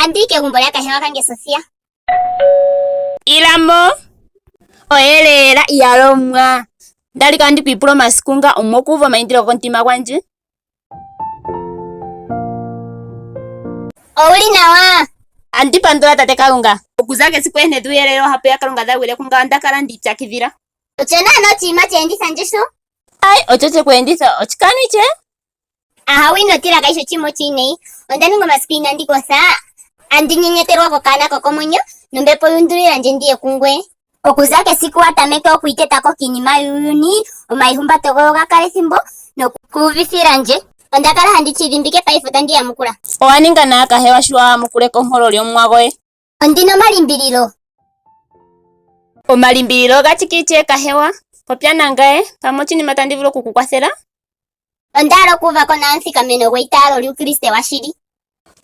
Andi yi kegumbo lyakahewa kange Sofia. Ila mo! Oyeleela iyalomwa. Ndali kandi kwiipula omasiku nga Omuwa oku uva omaindilo gomutima gwandje. Ouli nawa? Andi pandula tate Kalunga. Okuza kesiku eenhe dhuuyelele wohapu yaKalunga dha gwile kungawo onda kala ndi ipyakidhila. Otyo naana otshiima tshe enditha ndje sho. Ai, otyo tshe ku enditha otshikanu itshe? Ahawe ino tila kayishi oshinima oshiwinayi. Onda ninga omasiku inandi kotha, andi nyenyetelwa kokaana kokomwenyo nombepo yu undulila ndje ndi ye kungweye. Okuza kesiku wa tameke okwiiteta ko kiinima yuuyuni, omaihumbato goye oga kala ethimbo nokuuvithila ndje. Onda kala handi shi idhimbike, paife otandi yamukula. Owa ninga nawa kahewa sho wa yamukule konkolo lyOmuwa goye. Ondi na omalimbililo. Omalimbililo oga tshiki kahewa? Popya nangaye, pamwe oshinima tandi vulu oku ku kwathela. Onda hala okuuva ko nawa omuthikameno gweitaalo lyUukriste washili.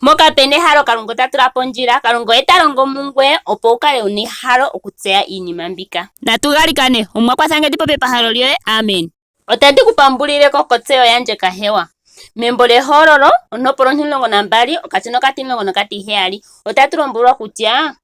Mpoka pe na ehalo, Kalunga ota tula po ondjila. Kalunga oye ta longo mungoye opo wu kale wu na ehalo okutseya iinima mbika. Natu galikane. Omuwa kwatha ndje ndi popye pahalo lyoye. Amen. Otandi ku pambulile ko kotseyo yandje kahewa. Membo lyEhololo, ontopolwa ontimulongo nambali, okatsi nokatimulongo nokatiheyali, otatu lombwelwa kutya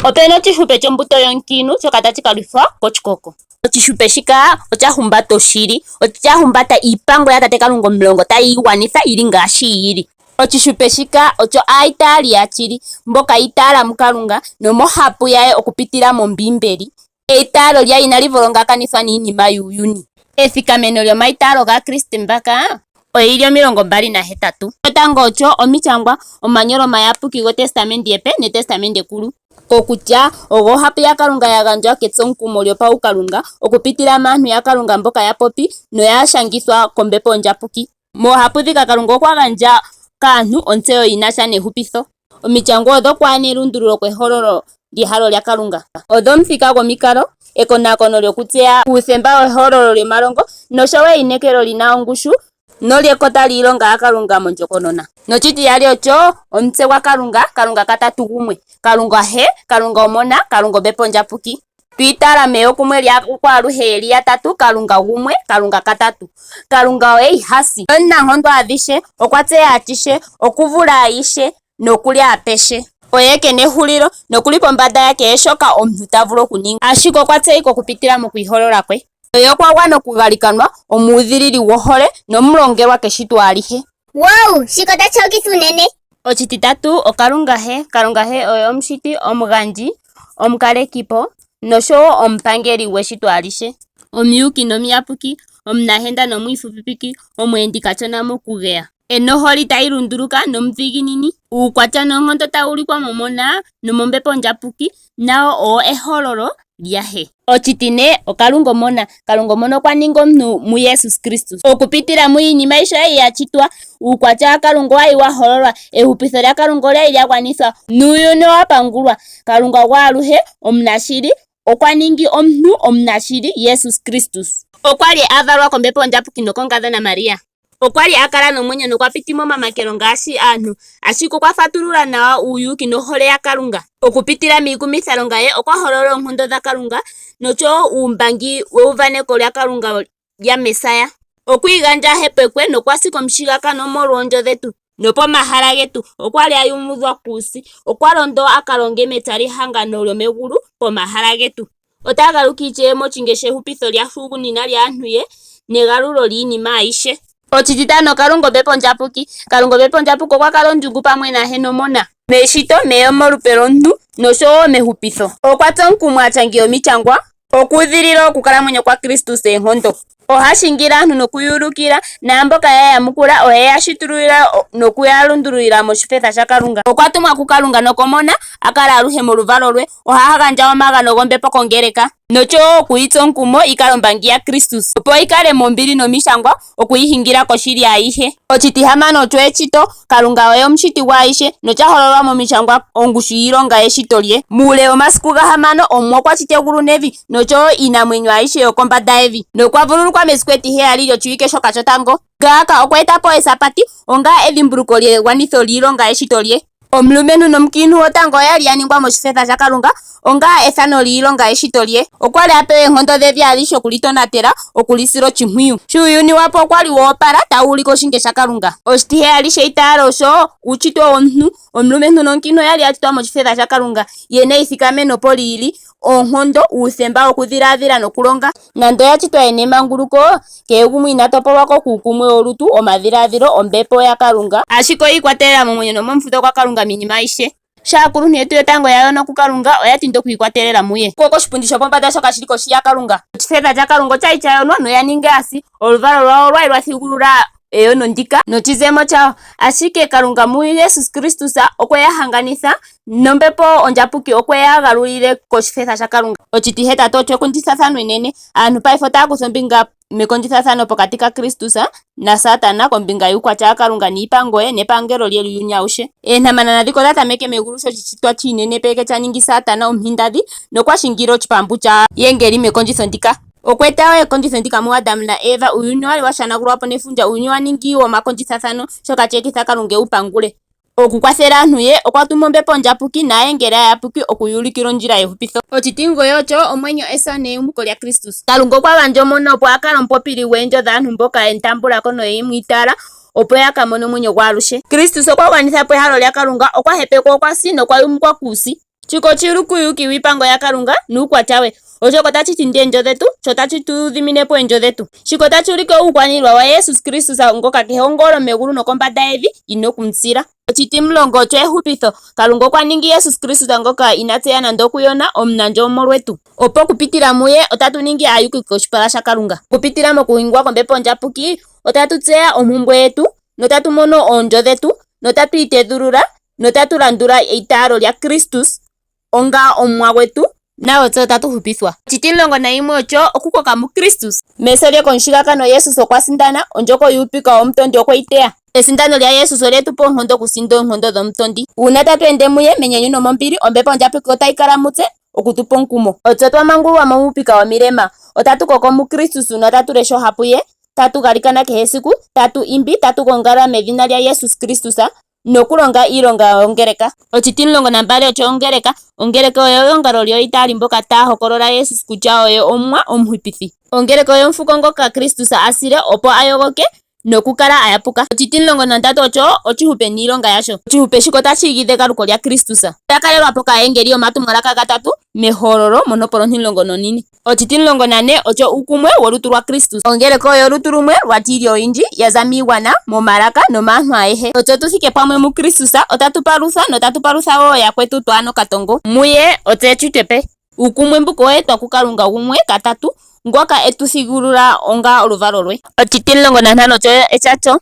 ope na oshihupe shombuto yomukiintu shoka tashi ka lwithwa koshikoko. Oshihupe shika osha humbata oshili, osha humbata iipango yaTate Kalunga omulongo tayi yi gwanitha yi li ngaashi yi li. Oshihupe shika osho aaitaali yashili mboka yi itaala muKalunga nomohapu yaye okupitila mOmbiimbeli. Eitaalo lyawo inali volongakanithwa niinima yuuyuni. Ethikameno lyomaitaalo gAakriste mbaka oyi li 28. Shotango osho Omichangwa, omanyolo omayapuki gOtestamendi Epe nEtestamendi Ekulu, kokutya ogo ohapu yaKalunga ya gandjwa ketsomukumo lyopaukalunga okupitila maantu yaKalunga mboka ya popi noya shangithwa kOmbepo Ondjapuki. Moohapu dhika Kalunga okwa gandja kaantu ontseyo yi na sha nehupitho. Omityangwa odho kwaanelundululo kwehololo lyehalo lyaKalunga. Odho omuthika gwomikalo, ekonakono lyokutseya uuthemba wehololo lyomalongo nosho wo einekelo li na ongushu nolyekota lyiilonga yaKalunga mondjokonona. Noshitiyali osho omutse gwaKalunga, Kalunga katatugumwe, Kalunga He, Kalunga Omona, Kalunga Ombepo Ondjapuki. Twi itaala meyokumwe lyaakwaaluhe ye li yatatu, Kalunga gumwe, Kalunga katatu. Kalunga oye iha si. Omunankondo adhihe, okwa tseya ashihe, oku vule ayihe noku li apehe. Oye ke na ehulilo noku li pombanda ya kehe shoka omuntu ta vulu okuninga. Ashike okwa tseyika okupitila mokwiiholola kwe. Oye okwa gwana okugalikanwa, omuudhilili gwohole nomulongelwa keshito alihe. Wow! Shika otashi hokitha unene! Oshititatu, oKalunga He. Kalunga He oye Omushiti, Omugandji, Omukalekipo nosho wo Omupangeli gweshito alihe. Omuyuuki nomuyapuki, omunahenda nomwiifupipiki, omweendi kashona mokugeya, e na ohole itaayi lunduluka nomudhiginini. Uukwatya noonkondo tawu ulikwa mOmona nomOmbepo Ondjapuki nawo owo ehololo lyaHe. Oshitine, oKalunga Omona. Kalunga Omona okwa ningi omuntu muJesus Kristus. Okupitila muye iinima ayihe oya li ya shitwa. Uukwatya waKalunga owa li wa hololwa. Ehupitho lyaKalunga olya li lya gwanithwa, nuuyuni owa pangulwa. Kalunga gwaaluhe, omunashili, okwa ningi omuntu omunashili, Jesus Kristus. Okwa li a valwa kOmbepo Ondjapuki nokonkadhona Maria. Okwa li a kala nomwenyo nokwa piti momamakelo ngaashi aantu, ashike okwa fatulula nawa uuyuuki nohole yaKalunga. Okupitila miikumithalonga ye, okwa holola oonkondo dhaKalunga nosho wo uumbangi weuvaneko lyaKalunga lyaMesaya. Okwi igandja a hepekwe nokwa si komushigakano omolwoondjo dhetu nopomahala getu. Okwa li a yumudhwa kuusi. Okwa londo a ka longe metsalihangano lyomegulu pomahala getu. Ota galuka ishewe moshinge shehupitho lyahugunina lyaantu ye negalulo lyiinima ayihe. Oshititano, Kalunga Ombepo Ondjapuki. Kalunga Ombepo Ondjapuki okwa kala ondjungu pamwe naHe nOmona. Meshito, meyo molupe lwomuntu nosho wo mehupitho. Okwa tsu omukumo aashangi yomityangwa okuudhilila okukalamwenyo kwaKristus eenkondo. Oha shingile aantu noku ya ulukila, naamboka ya yamukula ohe ya shitululila noku ya lundululila moshifetha shaKalunga. Okwa tumwa kuKalunga nokOmona, a kale aluhe moluvalo lwe. Oha gandja omagano gOmbepo kongeleka, nosho wo oku yi tsa omukumo yi kale ombangi yaKristus, opo yi kale mombili nomishangwa oku yi hingila koshili ayihe. Oshitihamano osho eshito. Kalunga oye Omushiti gwaayihe, nosha hololwa mOmishangwa ongushu yiilonga yeshito lye. Muule womasiku gahamano Omuwa okwa shiti egulu nevi nosho wo iinamwenyo ayihe yokombanda yevi, nokwa vululukwa mesiku etiheyali lyoshiwike shoka shotango. Ngaaka okwa eta po Esabati onga edhimbuluko lyegwanitho lyiilonga yeshito lye. Omulumentu nomukiintu gwotango oya li ya ningwa moshifetha shaKalunga onga ethano lyiilonga yeshito lye. Okwa li a pewa oonkondo dhevi alihe oku li tonatela, oku li sila oshimpwiyu. Sho uuyuni wa pu okwa li wo opala tawu ulike oshinge shaKalunga. Oshitiheyali sheitaalo osho uutshitwe womuntu. Omulumentu nomukiintu oya li ya shitwa moshifetha shaKalunga ye na eithikamenopo li ili, oonkondo, uuthemba wokudhiladhila nokulonga. Nando oya shitwa ye na emanguluko, kehe gumwe ina topolwa ko kuukumwe wolutu, omadhiladhilo, ombepo yaKalunga. Ashike oyi ikwatelela momwenyo nomomufudho gwaKalunga miinima ayihe. Sho aakuluntu yetu yotango ya yono kuKalunga, oya tindi okwiikwatelela muye. Ko koshipundi shopombanda shoka shi li kohi yaKalunga. Oshifetha shaKalunga osha li sha yonwa noya ningi aasi. Oluvalo lwawo olwa li lwa thigulula eyono ndika noshizemo shawo. Ashike Kalunga muJesus Kristus okwe ya hanganitha nOmbepo Ondjapuki okwe ya galulile koshifetha shaKalunga. Oshitihetatu osho ekondjithathano enene. Aantu paife otaya kutha ombinga mekondjithathano pokati kaKristus naSatana kombinga yuukwatya waKalunga niipango ye nepangelo lye lyuuyuni awuhe. Oontamanana ndhika odha tameke megulu sho oshishitwa shi inenepeke sha ningi Satana omuhindadhi nokwa shingile oshipambu shaayengeli mekondjitho ndika. Okwe eta wo ekondjitho ndika muAdam naEva. Uuyuni owa li wa shanagulwa po nefundja. Uuyuni wa ningi womakondjithathano, shoka she etitha Kalunga e wu pangule. Okukwathela aantu ye, okwa tumu Ombepo Ondjapuki naayengeli aayapuki oku ya ulikila ondjila yehupitho. Oshitingoye osho omwenyo, eso neyumuko lyaKristus. Kalunga okwa gandja Omuna opo a kale omupopili gwoondjo dhaantu mboka ye mu tambula ko noye mu itaala, opo ya ka mone omwenyo gwaaluhe. Kristus okwa gwanitha po ehalo lyaKalunga, okwa hepekwa, okwa si nokwa yumukwa kuusi. Shika oshi li kuuyuuki wiipango yaKalunga nuukwatya we, oshoka otashi tindi oondjo dhetu, sho otashi tu dhimine po oondjo dhetu. Shika otashi ulike uukwaniilwa waJesus Kristus ngoka kehe ongolo megulu nokombanda yevi yi na oku mu tsila. Oshitimulongo osho ehupitho. Kalunga okwa ningi Jesus Kristus ngoka ina tseya nando okuyona, omunandjo omolwetu, opo okupitila muye otatu ningi aayuuki koshipala shaKalunga. Okupitila mokuhingwa kOmbepo Ondjapuki, otatu tseya ompumbwe yetu, notatu mono oondjo dhetu, notatu itedhulula notatu landula eitaalo lyaKristus onga Omuwa gwetu, na otse otatu hupithwa. Oshitimulongo nayimwe osho okukoka muKristus. Meso lye komushigakano Jesus okwa sindana, ondjoko yuupika womutondi okwe yi teya. Esindano lyaJesus olye tu pa oonkondo okusinda oonkondo dhomutondi. Uuna tatu ende muye menyanyu nomombili, Ombepo Ondjapuki otayi kala mutse oku tu pa omukumo. Otse otwa mangululwa mo muupika womilema. Otatu koko muKristus notatu lesha ohapu ye, tatu galikana kehe esiku, tatu imbi, tatu gongala medhina lyaJesus Kristus nokulonga iilonga yongeleka. Oshitimulongo nambali osho ongeleka. Ongeleka oyo egongalo lyooitaali mboka taa hokolola Jesus kutya oye Omuwa Omuhupithi. Ongeleka oyo omufuko ngoka Kristus a sile opo a yogoke nokukala a yapuka. Oshitimulongo nandatu osho oshihupe niilonga yasho. Oshihupe shika otashi igidha egaluko lyaKristus. Oya kalelwa po kaayengeli yomatumwalaka gatatu mEhololo montopolwa ontimulongo nonine. Oshitimulongo nane osho uukumwe wolutu lwaKristus. Ongeleka oyo olutu lumwe lwa tya iilyo oyindji ya za miigwana, momalaka nomaantu ayehe. Otse otu thike pamwe muKristus, otatu paluthwa notatu palutha wo yakwetu twaa na okatongo. Muye otse eshito epe. Uukumwe mbuka owa etwa kuKalunga gumwe katatu, ngoka e tu thigulula onga oluvalo lwe. Oshitimulongo nantano osho echacho.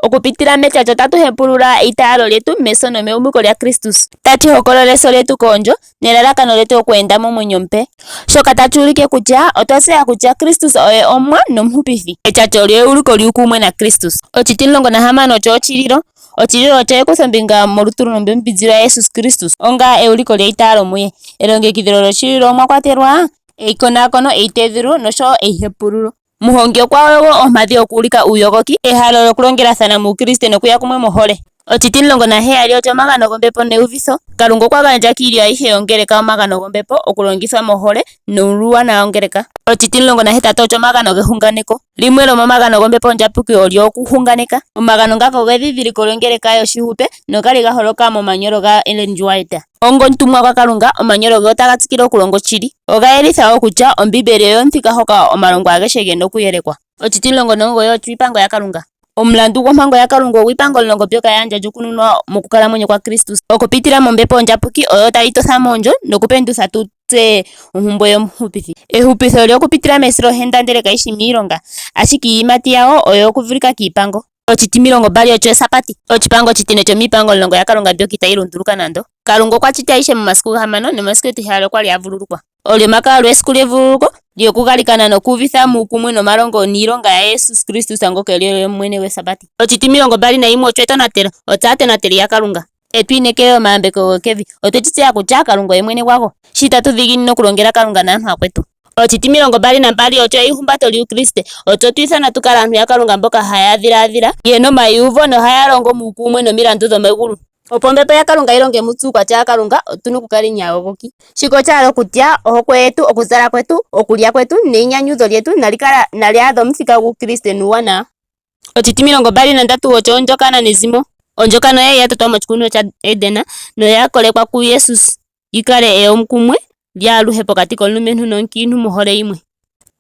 Okupitila mechacho otatu hempulula eitaalo lyetu meso nomeyumuko lyaKristus. Tachi hokolola eso lyetu koondjo nelalakano lyetu okweenda momwenyo omupe. Shoka tachi ulike kutya otwa tseya kutya Kristus oye Omuwa nOmuhupithi. Echacho olyo euliko lyuukumwe naKristus. Oshitimulongo nahamano osho oshililo. Oshililo osho ekuthombinga molutu nomombinzi lwaJesus Kristus onga euliko lyeitaalo muye. Elongekidhilo lyoshililo omwa kwatelwa eikonakono, eitedhululo nosho wo eihepululo. Muhongi okwa yogo oompadhi okuulika uuyogoki, ehalo lyokulongelathana muukriste nokuya kumwe mohole. Oshitimulongo naheyali osho omagano gombepo neuvitho. Kalunga okwa gandja kiilyo ayihe yongeleka omagano gombepo okulongithwa mohole nuuwanawa wongeleka. Oshitimulongo nahetatu osho omagano gehunganeko. Limwe lyomomagano gombepo ondjapuki olyo okuhunganeka. Omagano ngaka ogo edhidhiliko lyongeleka yoshihupe nogali ga holoka momanyolo gaEllen G. White. Ongomutumwa gwaKalunga, omanyolo ge otaga tsikile okulonga oshili. Oga yelitha wo kutya Ombiimbeli oyo omuthika hoka omalongo agehe ge na okuyelekwa. Oshitimulongo nomugoyi osho iipango yaKalunga. Omulandu gwompango yaKalunga ogwo iipango omulongo mbyoka ya ndjandjukununwa mokukalamwenyo kwaKristus. Okupitila mOmbepo Ondjapuki oyo tayi totha moondjo nokupendutha tu tseye ompumbwe yOmuhupithi. Ehupitho olyo okupitila mesilohenda ndele kayi shi miilonga, ashike iiyimati yawo oyo okuvulika kiipango. Oshitimilongombali osho Esabati. Oshipango oshitine shomiipango omulongo yaKalunga mbyoka itayi lunduluka nando. Kalunga okwa shiti ayihe momasiku gahamano nomesiku etiheyali okwa li a vululukwa. Olyomakaya olyo esiku lyevululuko, lyokugalikana nokuuvitha muukumwe nomalongo niilonga yaJesus Kristus ngoka e li oye mwene gwEsabati. Oshitimilongombali nayimwe osho etonatelo. Otse aatonateli yaKalunga. E tu inekele omayambeko gokevi. Otwe shi tseya kutya Kalunga oye mwene gwago. Shi tatu dhiginine okulongela Kalunga naantu aakwetu. Oshitimilongombali nambali osho eihumbato lyUukriste. Otse otwi ithanwa tu kale aantu yaKalunga mboka haya dhiladhila, ye na omaiyuvo nohaya longo muukumwe nomilandu dhomegulu. Opo ombepo yaKalunga yi longe mutse uukwatya waKalunga, otu na okukala aayogoki. Shika osha hala okutya ohokwe yetu, okuzala kwetu, okulya kwetu neinyanyudho lyetu nali kale nali adhe omuthika guukriste nuuwanawa. Oshitimilongombali nandatu osho ondjokana nezimo. Ondjokana oya li ya totwa moshikunino shaEden noya kolekwa kuJesus yi kale eyokumwe lyaaluhe pokati komulumentu nomukiintu mohole yimwe.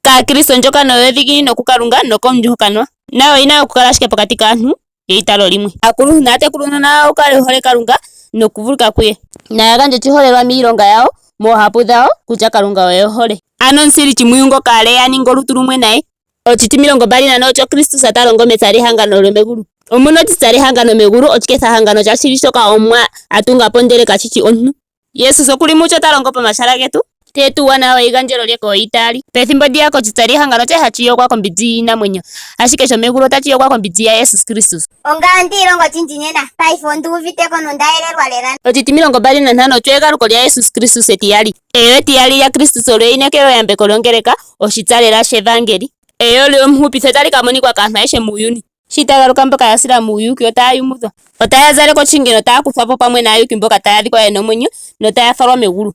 KAakriste ondjokana oyo edhiginino kuKalunga nokomuhokanwa, nayo oyi na okukala ashike pokati kaantu yeitaalo limwe. Aakuluntu naya tekule uunona wawo wu kale wu hole Kalunga nokuvulika kuye. Naya gandje oshiholelwa miilonga yawo, moohapu dhawo kutya Kalunga oye hole. Ano omusili Chimwiyu ngoka a li a ningi olutu lumwe naye. Oshitimilongombali nane osho Kristus ta longo metsalihangano lyomegulu. Omu na oshitsalihangano megulu, oshikethahangano shashili shoka Omuwa a tunga po ndele kashi shi omuntu. Jesus oku li mucho ta longo pomahala getu, te eta uuwanawa weigandjelo lye kooitaali. Pethimbo ndiyaka oshitsalihangano osha li hashi yogwa kombinzi yiinamwenyo, ashike shomegulu otashi yogwa kombinzi yaJesus Kristus. Ongame ondi ilonga oshindji nena. Paife ondi uvite ko nonda yelelwa lela. Oshitimilongombali nantano osho egaluko lyaJesus Kristus etiyali. Eyo etiyali lyaKristus olyo einekeloyambeko lyongeleka, oshitsa lela shevaangeli. Eyo lyomuhupithi otali ka monikwa kaantu ayehe muuyuni. Shi ta galuka mboka ya sila muuyuuki otaya yumudhwa. Otaya zalekwa oshinge notaya kuthwa po pamwe naayuuki mboka taya adhika ye na omwenyo notaya falwa megulu.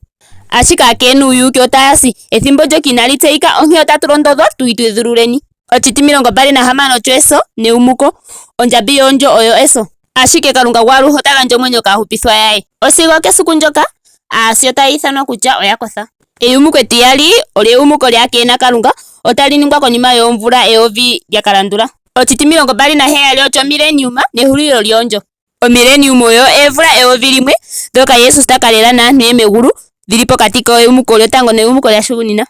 Ashike aakeenuuyuuki otaya si. Ethimbo ndyoka inali tseyika, onkee otatu londodhwa tu itedhululeni. Oshitimilongombali nahamano osho eso neyumuko. Ondjambi yoondjo oyo eso. Ashike Kalunga gwaaluhe ota gandja omwenyo kaahupithwa yaye. Osigo okesiku ndyoka, aasi otaya ithanwa kutya oya kotha. Eyumuko etiyali olyo eyumuko lyaakeenakalunga, otali ningwa konima yoomvula eyovi lya ka landula. Oshitimilongombali naheyali osho omileniuma nehulilo lyoondjo. Omilenium oyo oomvula 1000 ndhoka Jesus ta ka lela naantu ye megulu, dhi li pokati keyumuko lyotango neyumuko lyahugunina.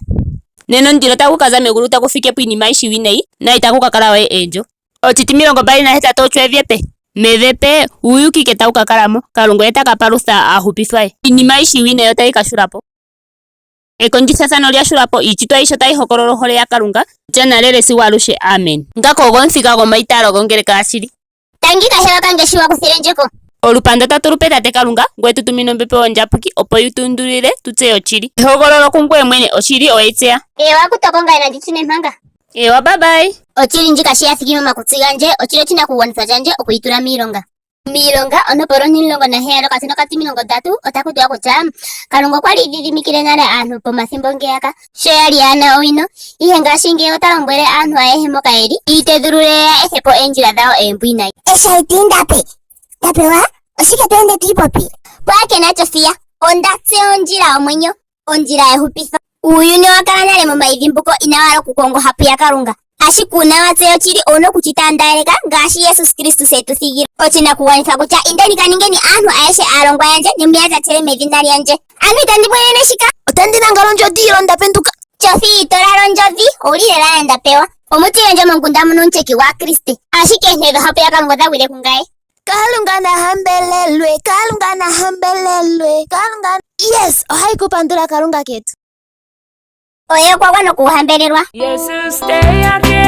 Nena omundilo otagu ka za megulu tagu fike po iinima ayihe iiwinayi, na itaku ka kala we oondjo. Oshitimilongombali nahetatu osho evi epe. Mevi epe uuyuuki ke tawu ka kala mo. Kalunga oye ta ka palutha aahupithwa ye. Iinima ayihe iiwinayi otayi ka hula po. Ekondjithathano olya hula po. Iishitwa ayihe otayi hokolola ohole yaKalunga, lya nalele sigo aluhe. Amen. Ngaka ogo omuthika gwomaitaalo gongeleka yashili. Tangi kahewa kange shi wa kuthile ndje ko. Olupandu otatu lu pe Tate Kalunga, ngu e tu tumine Ombepo Ondjapuki, opo yi tu undulile tu tseye oshili. Ehogololo kungoye mwene, oshili oweyi tseya. Eewa kutoko ngaye nandi shune mpanga. Eewa bye bye. Oshili ndjika sho ya thiki momakutsi gandje, oshili oshinakugwanithwa shandje oku yi tula miilonga. Miilonga ontopolwa ontimulongo naheyali okatsi nokatimilongo ndatu otaku tiwa kutya Kalunga okwa li idhidhimikile nale aantu pomathimbo ngeyaka sho ya li yaa na owino, ihe ngashingeyi ota lombwele aantu ayehe mpoka ye li, yi itedhulule yo ya ethe po oondjila dhawo oombwinayi. Eshaiti Ndape, Ndapewa, oshike to ende to ipopi? Pwaakena Chofiya, onda tseya ondjila yomwenyo, ondjila yehupitho. Uuyuni owa kala nale momaidhimbuko inawa hala okukonga ohapu yaKalunga. Ashike uuna wa tseya oshili owu na oku shi taandaaleka ngaashi Jesus Kristus e tu thigila oshinakugwanithwa kutya indeni ka ningeni aantu ayehe aalongwa yandje ne mu ya lyatele medhina lyandje. Ano itandi mwenene shika. Otandi nangala ondjodhi ilo nda penduka. Chofi ito lala ondjodhi, owu li lela nda pewa. Omutiyendje momukunda muno omucheki gwAakriste. Ashike oonte dhohapu yaKalunga odha gwile kungaye. Kalunga na hambelelwe, Kalunga na hambelelwe, Kalunga. Yes, ohayi ku pandula Kalunga ketu. Oye okwa gwana okuhambelelwa. Jesus te ya.